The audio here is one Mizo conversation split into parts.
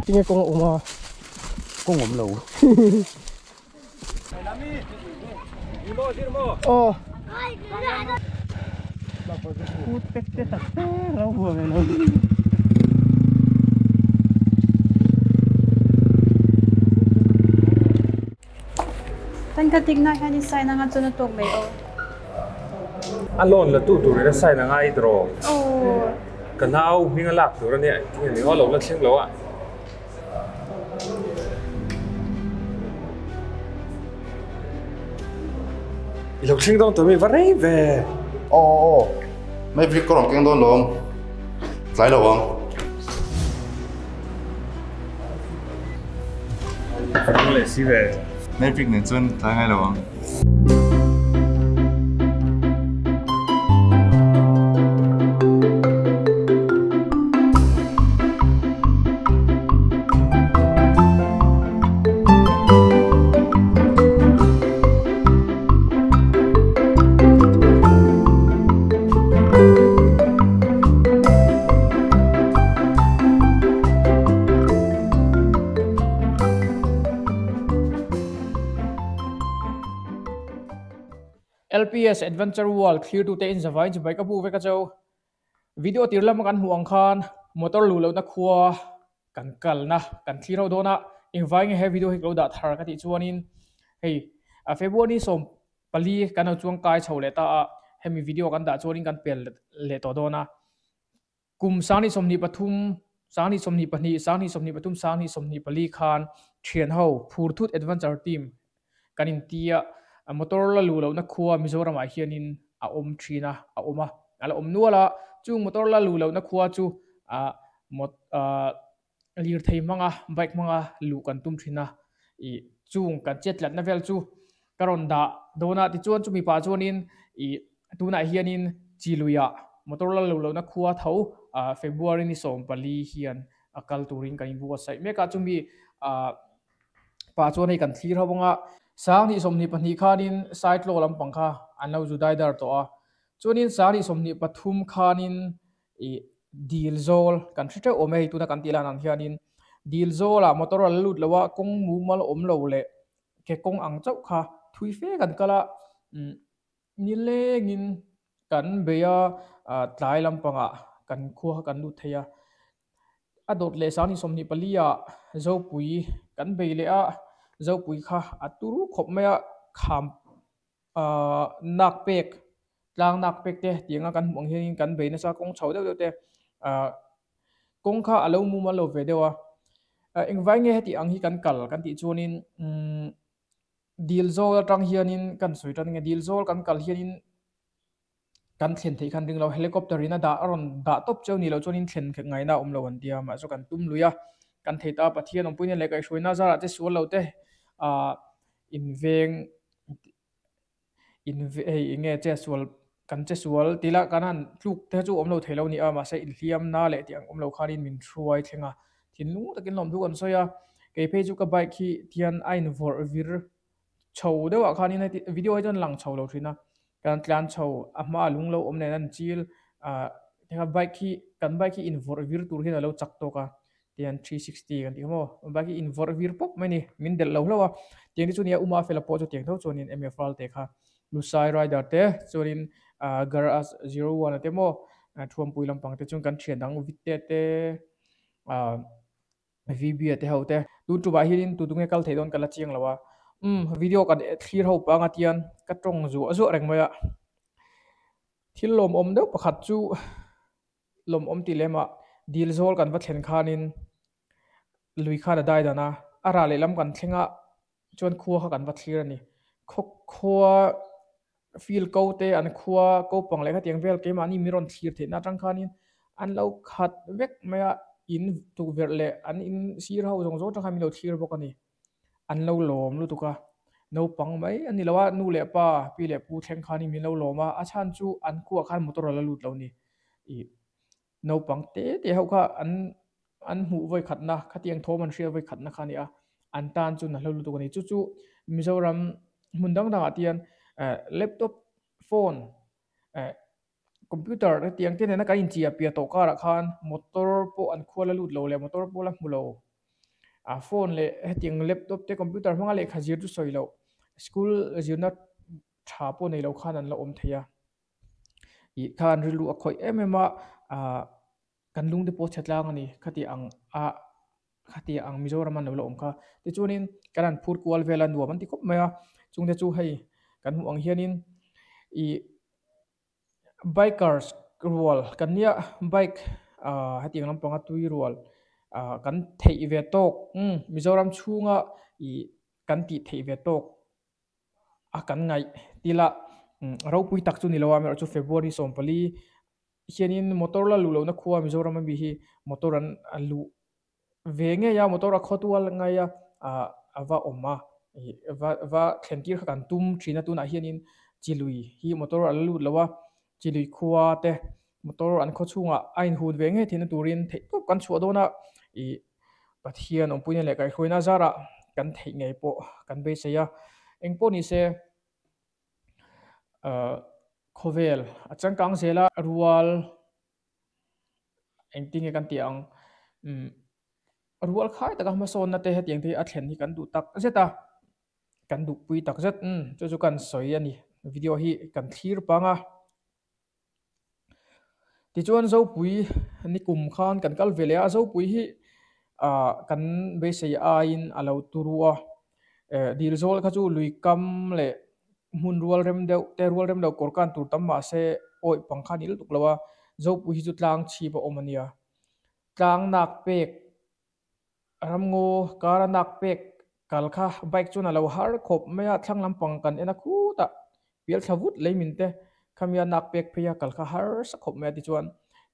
Tinge kawng a awm a? Kawng awm lo. Aw. Phut pek te tak te lo hua ve lo. Kan ka tikna hian i sign anga chuan a tawk mai aw. A loan la tu turin a sign anga i draw. Aw. Ka nau hming a lak tur a nia engtin nge ni aw lo la thleng lo a. I lo thleng dawn tawh mi va rei ve. Aw aw aw Maverick ka rawn keng dawn lo ang tlai lo ang. Rang leh si ve. Maverick nen chuan tlai ngai lo ang. LPS Adventure World thlirtute in zavai chibai ka hmuh vek a cheu. Video tir lama kan hmuh ang khan motor luh lohna khua kan kalna kan thlir ho dawn a, engvai nge he video hi ka lo dah thar ka tih chuanin hei February 14 kan lo chuang kai chho leh ta a, hemi video kan dah chuanin kan pel leh tawh dawn a. Kum 2023, 2022, 2023, 2024 khan thian ho Phurthut Adventure Team kan intia motor la luh lohna khua Mizoramah hianin a awm thin a, a awm a, a la awm nual a. Chung motor la luh lohna khua chu lirthei hmanga bike hmanga luh kan tum thin a. Ih chung kan chet tlatna vel chu ka rawn dah dawn a, tichuan chumi pah chuanin ih tunah hianin Chiluiah motor la luh lohna khua tho February ni 14 hian a kal turin kan inbuatsaih mek a. Chumi pah chuan hei kan thlir ho anga 2022 khanin Saitlaw lampang kha an lo zu daidar tawh a, chuanin 2023 khanin ih dil zawl kan hre teuh awm e hei tuna kan tih lan ang hianin dil zawlah motor a la lut lo a, kawng mumal awm lo leh ke kawng ang chauh kha thui fe kan kal a, umm nilengin kan bei a, tlai lampangah kan khua kha kan lut thei a. A dawt leh 2024 ah Zopui kan bei leh a, Zopui kha a turu khawp mai a, kham ahh nak pek tlang nak pek te tianga kan hmuh ang hianin kan bei nasa kawng chho deuh deuh te ahh kawng kha a lo mumal lo ve deuh a, engvai nge heti ang hi kan kal kan tih chuanin umm dil zawl atang hianin kan sawi tan nge dil zawl kan kal hianin kan thlen theih khan ring lo helicopter in a dah a rawn dah tawp cheu ni loh chuan in thlen ngaihna a awm lo an tia mahse kan tum lui a kan thei ta Pathian awmpui nen leh kaihhruaina zarah te sual lo te ah in veng in hei eng nge che sual kan che sual tih lah kan han tluk te chu awm lo thei lo a ni a mahse inhliamna leh tih ang awm lo khanin min hruai thleng a thinlung takin lawmthu kan sawi a kei phei chu ka bike hi tihian a invawrh vir chho deuhah khanin heti video hi chuan lang chho lo thin a kan tlan chho a hma a lung lo awm nen an chil ah tikhan bike hi kan bike hi invawrh vir tur hian alo chak tawk a tihian 360 kan tih kha maw bike hi invawrh vir pawp mai a ni min delh lo hlauh a tiang te chu nia uma fela pawh chu tiang tho chuanin MF ral te kha Lusai rider te chuanin ah garage 01 a te maw thuampui lampang te chuan kan thian dang vitte te ah. VB a te ho te. Tun tumah hianin tu tunge kal thei dawn ka la chiang lo a. Umm video kan thlir ho pang a tian ka tawng zuah zuah reng mai a. Thil lawmawm deuh pakhat chu lawmawm tih lem ah dil zawl kan va thlen khanin lui khan a dai dan a, a rah lehlam kan thleng a chuan khua kha kan va thlir a ni. Khaw khua field ko te an khua ko pang leh khatiang vel keimahni mi rawn thlir theihna atang khanin an lo khat vek mai a, in tukverh leh an in sir ho zawng zawng atang khan min lo thlir bawk a ni. An lo lawm lutuk a, naupang mai a ni lo a, nu leh pa, pi leh pu thleng khanin min lo lawm a, a chhan chu an khuaah khan motor a la lut lo a ni. Ih naupang te te ho kha an an hmuh vawi khatna khatiang thawm an hriat vawi khatna kha a ni a, an tan chu na hlo lutuk a ni. Chu chu Mizoram hmun dang dangah te hian eh laptop, phone eh computer hetiang te nena kan inchiah piah tawh karah khan motor pawh an khual a lut lo leh motor pawh la hmu lo. A phone leh hetiang laptop te computer hmanga lehkha zir chu sawi loh school zirna tha pawh nei lo khan an la awm thei a ih khan rilru a khawih em em a ah kan lung te pawh chhe tlang a ni khati ang a khati ang Mizoram an lo la awm kha tichuanin kan han phur kual vel a nuam an ti khawp mai a chungte chu hei kan hmuh ang hianin ih Bikers rual kan nia bike ah hetiang lampanga tui rual ah kan theih ve tawk umm Mizoram chhunga ih kan tih theih ve tawk a kan ngaih tila ropui tak chu ni lo a amaherawhchu February 14 hianin motor la luh lohna khua Mizoram ami hi motor an luh ve ngei a motor a khawtual ngai a ah a va awm a ih va va thlen tir kha kan tum thin a tunah hianin chilui hi motor a la lut lo a chilui khua te motor an khaw chhungah a inhut ve ngei theihna turin theih tawp kan chhuah dawn a ih Pathian awmpuina leh kaihhruaina zarah kan theih ngei pawh kan beisei a engpawh ni se ah khawvel a changkang zel a rual. Engtinge kan tih ang umm rual khai taka hmasawnna te hetiang te hi a thlen hi kan duh tak zet a kan duhpui tak zet umm chu chu kan sawi a ni video hi kan thlir pang a tichuan Zopui ni kum khan kan kal ve leh a Zopui hi ah kan beisei aiin a lo turu a eh dil zawl kha chu lui kam leh hmun rual rem deuh te rual rem lo kawr kan tur tam mah se awih pang kha a ni lutuk lo a Zopui hi chu tlang chhip a awm a nia tlang nak pek ramngaw kar a nak pek kal kha bike chuan a lo har khawp mai a thlang lampang kan en a khutah pial thla vut lei min te khami a nak pek phei a kal kha harsa khawp mai a tichuan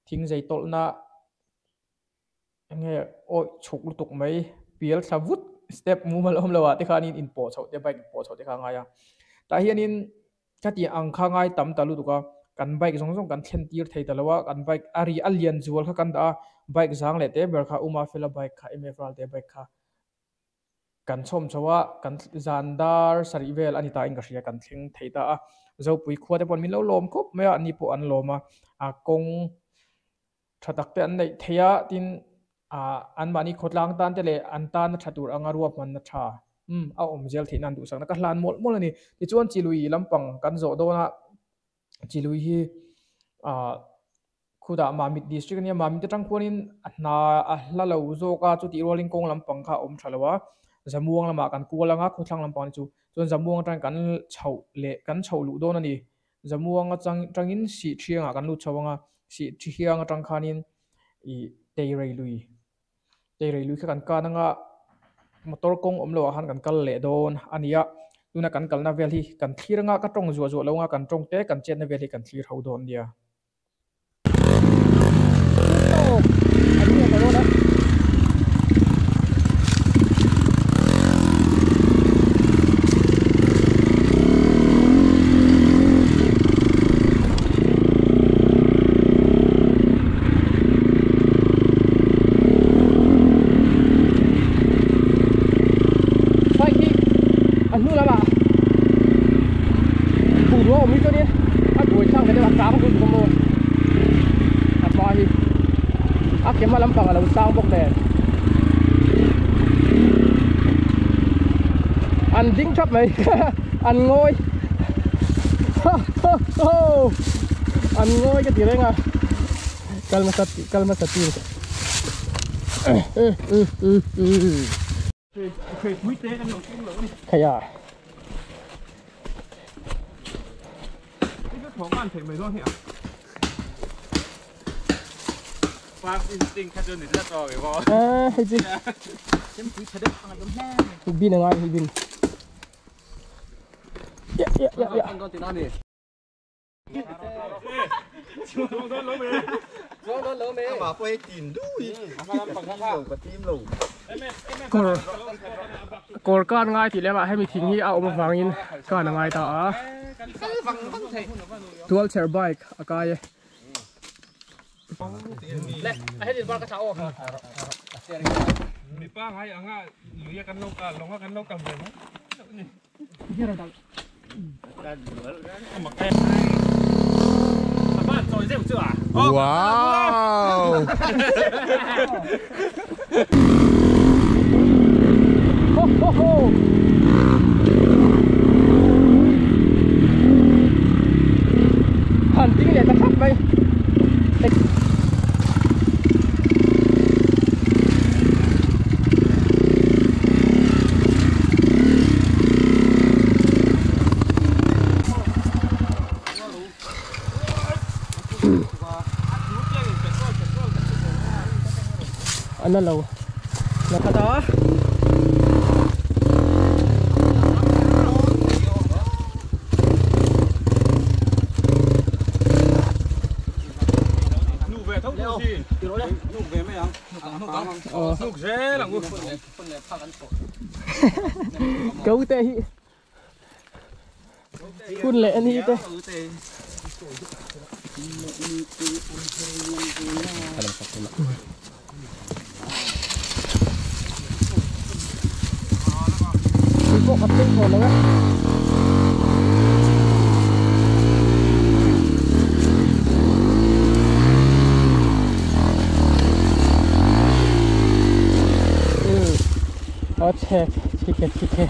thing zei tawlhna Enge awih chhuk lutuk mai pial thla vut step mumal awm lo ah te khanin in pawh chhoh te bike in pawh chhoh te kha a ngai a tah hianin ka tih ang kha ngai tam ta lutuk a kan bike zawng zawng kan thlen tir thei ta lo a kan bike a ri a lian zual kha kan dah a bike zang leh te ber kha uma fela bike kha M F ral te bike kha. Kan chhawm chho a, kan zan dar sarih vel a ni ta in ka hria, kan thleng thei ta a. Zopui khua te pawh min lo lawm khawp mai a, ani pawh an lawm a, a kawng tha tak te an neih thei a, tin ah anmahni khawtlang tan te leh an tana tha tur anga ruahmanna tha umm a awm zel theih nan duhsakna ka hlan mawlh mawlh a ni. Tichuan Chilui lampang kan zawh dawn a, Chilui hi ah Khutah Mamit district a nia, Mamit atang khuanin a hna a hla lo zawk a, chutih rualin kawng lampang kha a awm tha lo a, Zamuang lamah kan kual ang a, khawthlang lampang chu chuan Zamuang atangin kan chhoh leh kan chhoh luh dawn a ni. Zamuang atang tangin Sihthiangah kan lut chho ang a, Sihthiang atang khanin ih Teirei lui Teirei lui kha kan kan ang a, motor kawng awm loh ah khan kan kal leh dawn a ni a, tuna kan kalna vel hi kan thlir ang a, ka tawng zuah zuah lo ang a, kan tawng te kan chetna vel hi kan thlir ho dawn nia. Bike hi a hnu lamah bungrua awm hi chuanin a buai thlak ve deuh a kang dun bawk maw a hma hi a ke hma lampang a lo sang bawk nen an ding thap mai an ngawi an ngawi ka ti reng a kal hmasa kal hmasa tir Khaia. Bin angai hi bin. Ya ya ya ya. Kawr kawr kan ngai tih lem ah hemi thing hi a awm avangin kan a ngai ta a tual chher bike a kai e. Wow! Ana lo na ta Câu tê hi Kun lệ ni tê Bộ cặp tinh hồn đó. Ờ, ठीक है ठीक है।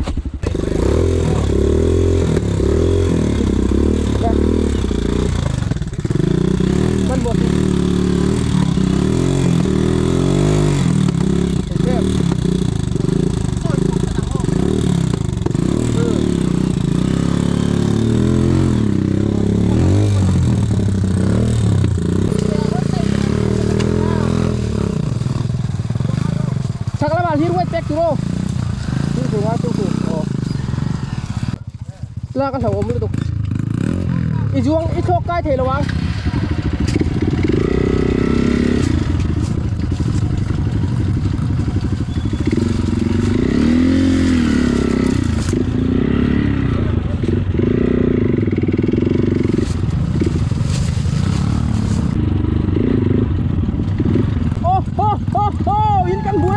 La cái đầu ôm liên tục. Ít xuống, ít thuốc cái thì là quăng. Ô hô hô hô, in căn búa.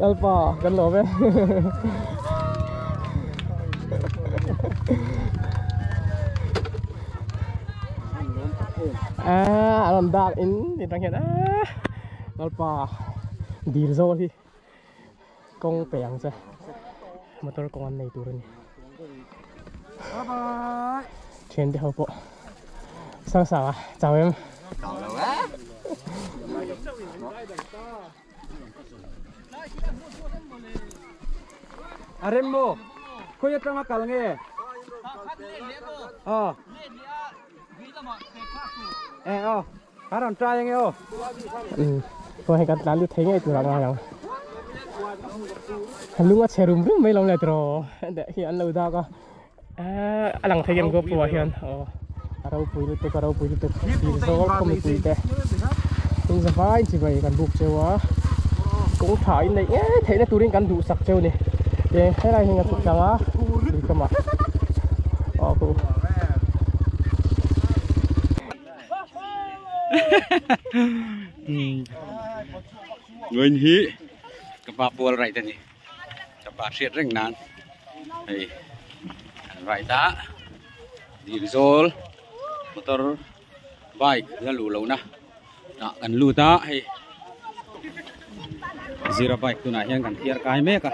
Alpa, kan lo ve. À, làm đạc in thì đang hiện á. Alpa, đi rồi đi. Công bèng ra. Motor công an này tụi này. Trên đi học bộ. Sao sao à? Chào em. Chào đâu á. Arembo, kau yang kal nge? Oh, eh oh, haron try nge oh. Kau yang kat lalu tengok itu orang orang. Lu ngat serum rum mai long lại rồi, để khi ăn lâu ra có. À, lang thấy em có bùa hiền. Oh, arau pui tu, arau pui tu. Đi rồi không pui teh. Nhưng giờ phải chỉ vậy cần buộc chơi cũng thả in này, thấy là tụi mình đủ sặc chơi này. Thế thế này thì ngặt trắng á, đi cơ mà. Ờ, cô. Nguyên hí, các bà buồn right đây, các bà siết rừng nan, đây, right đó, đi rồi, motor bike là lù lâu na, đó cần lù ta hay. Zero bike tu na hian kan thiar kai mek a.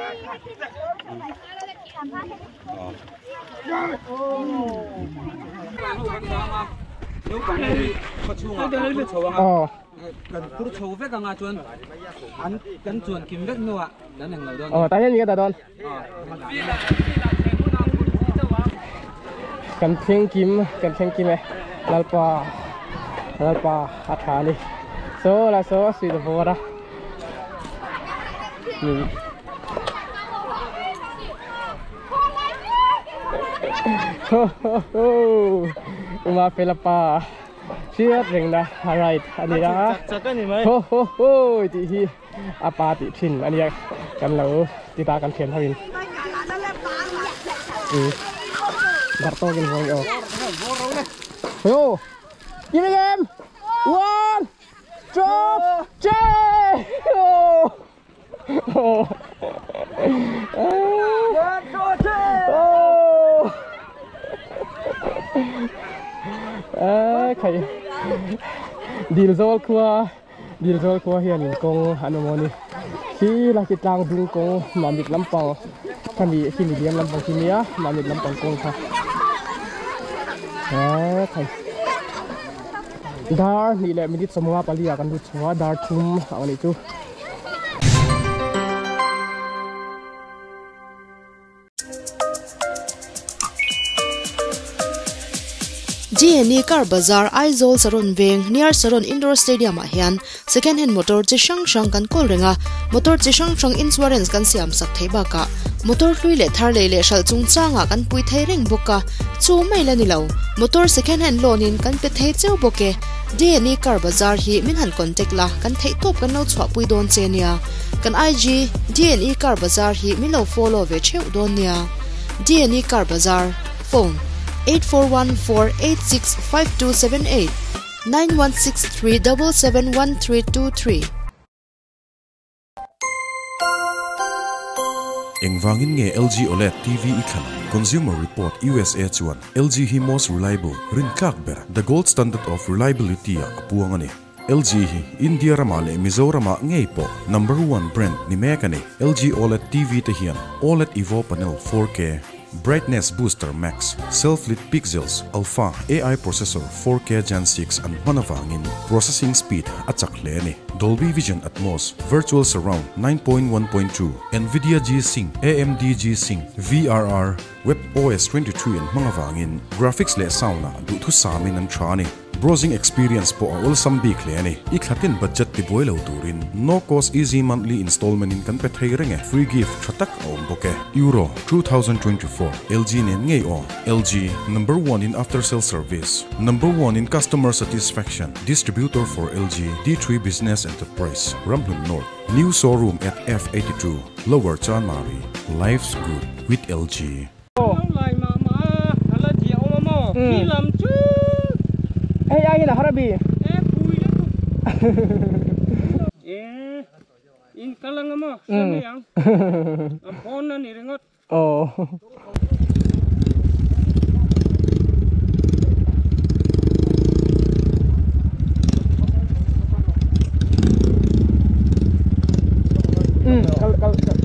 Ờ, ta hian mi ka ta don. Kan thiang kim e. Lalpa lalpa a tha ni. So la so sui da bora. Ho ho ho, uma pelapa, siat reng na, alright, ani na, ho ho ho, ti hi, apa ti thin, ani ya, kan lo, ti ta kan thian thawin, dar to kin hoi o, yo, give me game, 1, Drop! Jay! Oh! Oh! Oh! Khai Dilzawl khua hian in kawng an awm awni khi la khi tlang dung kawng mamit lampang khami khi mi liam lampang khi nia mamit lampang kawng kha khai dar ni le minute 54 kan lut chhuwa dar thum ani chu. GNE Car Bazaar Aizawl Saron Veng near Saron Indoor Stadium ah hian second hand motor chi hrang hrang kan kawl reng a, motor chi hrang hrang insurance kan siam sak thei bakah motor hlui leh thar lei leh hralh chungchangah kan pui thei reng bawk a, chu mai la ni lo, motor second hand loan in kan pe thei cheu bawk e. GNE Car Bazaar hi min han contact la kan theih tawp kan lo chhuahpui dawn che nia. Kan IG GNE Car Bazaar hi min lo follow ve theuh dawn nia. GNE Car Bazaar phone 8414865278 9163771323. Engvangin nge LG OLED TV i thlan ang? Consumer Report USA chuan LG hi most reliable, rintlak ber, the gold standard of reliability ah a puang a ni. LG hi India ramah leh Mizoramah ngei pawh number one brand ni mek a ni. LG OLED TV te hian OLED Evo panel 4K, Brightness Booster Max, Self-Lit Pixels, Alpha AI Processor 4K Gen 6 an hman avangin processing speed a chak hle a ni. Dolby Vision Atmos, Virtual Surround 9.1.2, Nvidia G-Sync, AMD G-Sync, VRR, WebOS 23 an hmang avangin graphics leh sound ah duhthusamin an tha a ni. Browsing experience pawh a awlsam bik hle a ni. I thlatin budget tibuai lo turin no cost easy monthly installment in kan pe thei reng e. Free gift tha tak a awm bawk e. Euro 2024 LG nen ngei aw. LG, number one in after sale service, number one in customer satisfaction, distributor for LG, D3 Business Enterprise, Ramhlun North, new showroom at F82, Lower Chanmari. Life's good with LG. Hey, ai là Harabi. In kalangamo, sami ang phone na ni ringot. Oh. Kal kal kal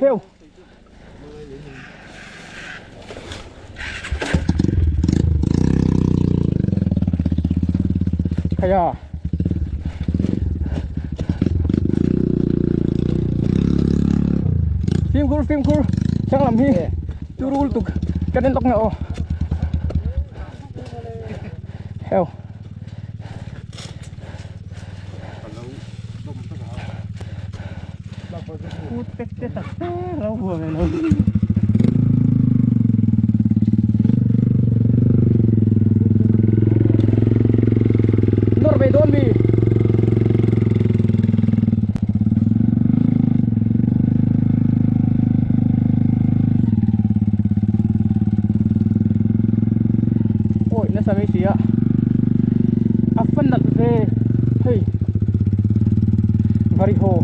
Heo. Kaya. Phim kur. Sang làm hi. Turul tuk. Cái đến tóc ngộ. Heo. Ôi, nó sao mấy xí ạ? À, phân đặt về. Hey. Variho.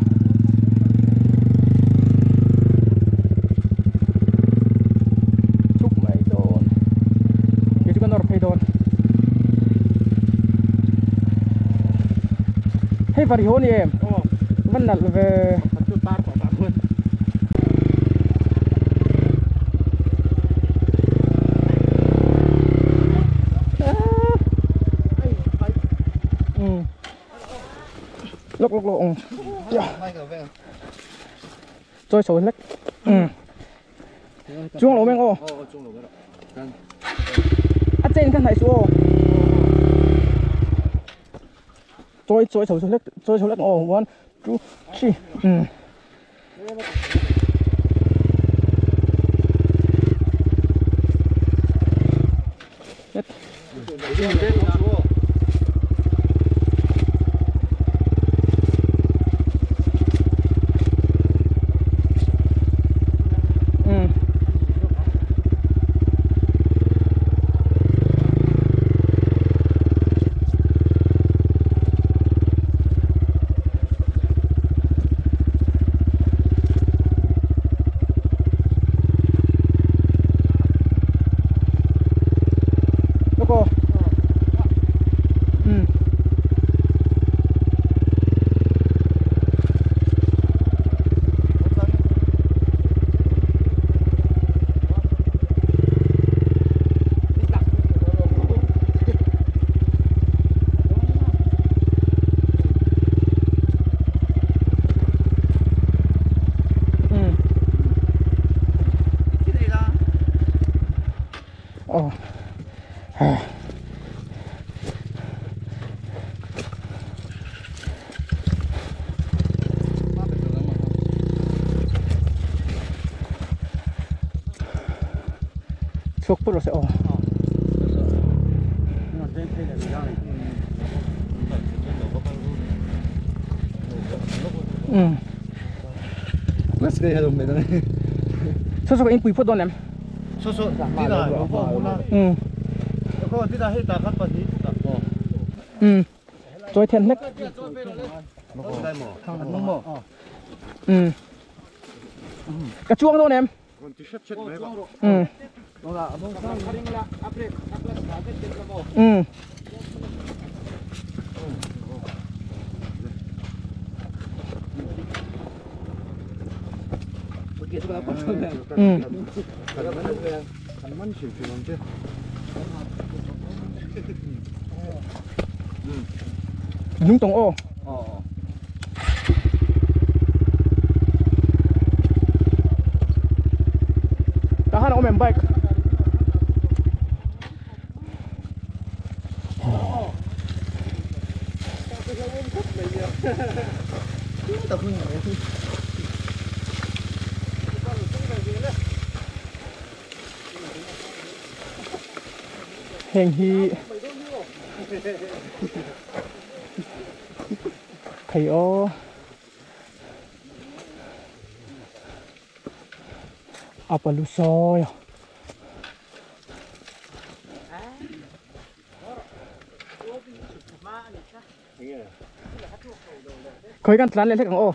Hey, variho ni em. Vẫn đặt về. Lok lok lok. Chơi sầu lách. Chuông lỗ men ô. À trên cái này xuống. Chơi chơi sầu lách, chơi sầu lách ô. 1 2 3. Aw. Chhuak pawh rawh se aw. Um. Saw saw ka inpui phawt dawn em? Saw saw tina lo pawh hmu la. Um. Khaw tina hei ta khat pahnih. Um. Chawi then hlek. Um. Ka chuang dawn em? Um. Um. Um. Nung tawng aw. Tah han a awm em bike. Heng hi thei aw a palu sawi a. Khawi kan tlan leh hlek ang aw.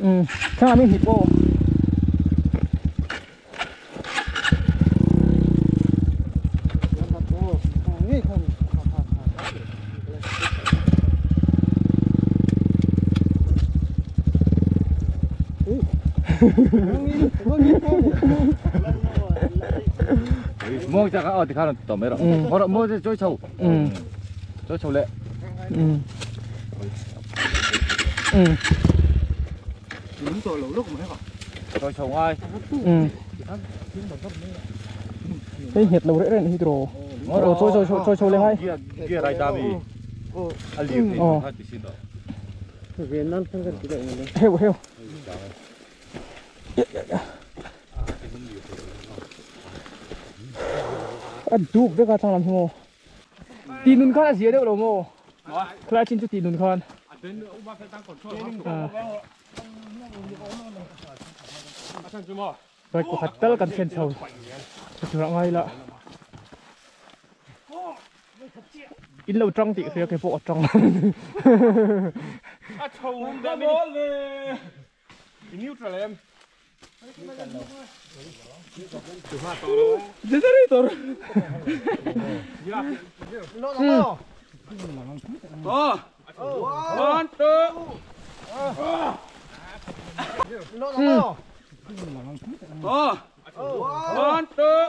Ừ, thằng mình hít vô. Mua chắc ở thì khá là tầm mấy rồi. Mua mua chơi sầu. Chơi sầu lệ. Đúng rồi, lẩu lúc mà hết rồi. Chơi sầu ai? Cái nhiệt lẩu rễ này hydro. Rồi chơi chơi chơi sầu lên hay. Kia rai ta bị. Heo heo. A duk vek a thlang lam hi maw tih nun khan a zia deuh lo maw khelai chin chu tih nun khan bike pakhat tal kan thlen chho chu tur a ngai la in lo tang tih hria keipawh a tang a chho neutral em. Generator. One, two. One, two.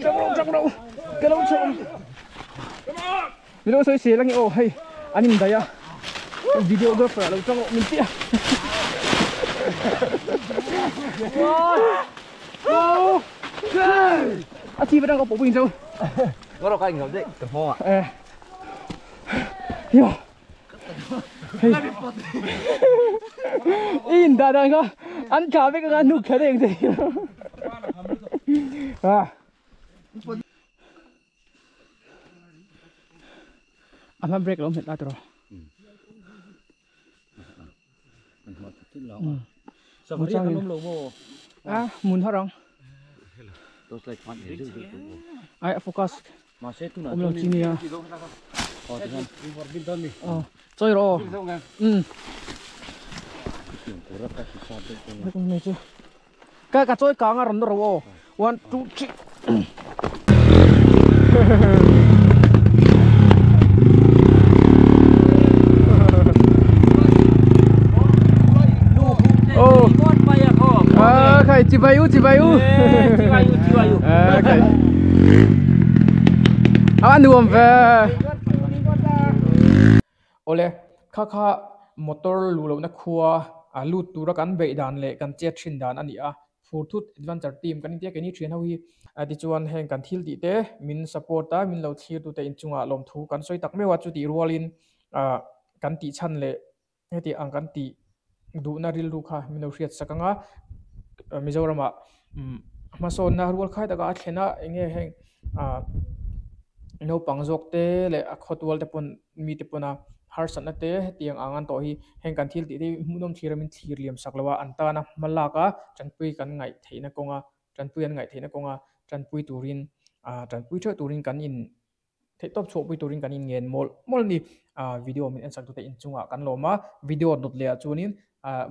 Trong đâu, cái đâu trộm. Mình đâu soi xế là ô hay anh em đấy à videographer đâu trong mình tiếc. À chị vẫn đang có bộ bình đâu. Có đâu các anh gặp đấy, tập ho ạ. Hiểu. In đã đang có ăn chả với cái nụ cái đấy gì. À. Anh break lắm hiện tại rồi. À, muốn hết không? Ai focus. Ông làm chi nè? Ờ, chơi rồi. Ừ. Con này chưa? Ka ka chawi kang a rawn ro aw. 1 2 3. Oh. À, khai chi bay u chi bay u. À, khai. À, nuam ve. Awle, kha kha motor luh lohna khua a lut tura kan beih dan leh kan chet thin dan a ni a, Furthut Adventure Team kan intia keini thian ho hi tichuan heng kan thil tih te min support a, min lo thlir tute inchungah lawmthu kan sawi tak meuh a, chutih rualin kan tih chhan leh heti ang kan tih duhna rilru kha min lo hriat sak ang a, Mizoramah hmasawnna rual khai taka a thlen a, eng nge heng naupang zawk te leh a khawtual te pawn mite pawna harsatna te hetiang ang an tawh hi heng kan thil tih te hi hmuhnawm thlir a min thlir liam sak lo a, an tana hma lak a tanpui kan ngaih theihna kawnga tanpui an ngaih theihna kawnga tanpui turin tanpui theuh turin kan in theih tawp chhuahpui turin kan in ngen mawlh mawlh a ni. Video min en sak tute inchungah kan lawm a, video dawt leh ah chuanin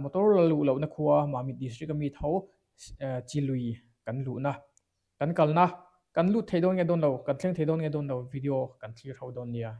motor la luh lohna khua Mamit district a mi tho Chilui kan luhna kan kalna kan lut thei dawn nge dawn lo, kan thleng thei dawn nge dawn lo video kan thlir ho dawn nia.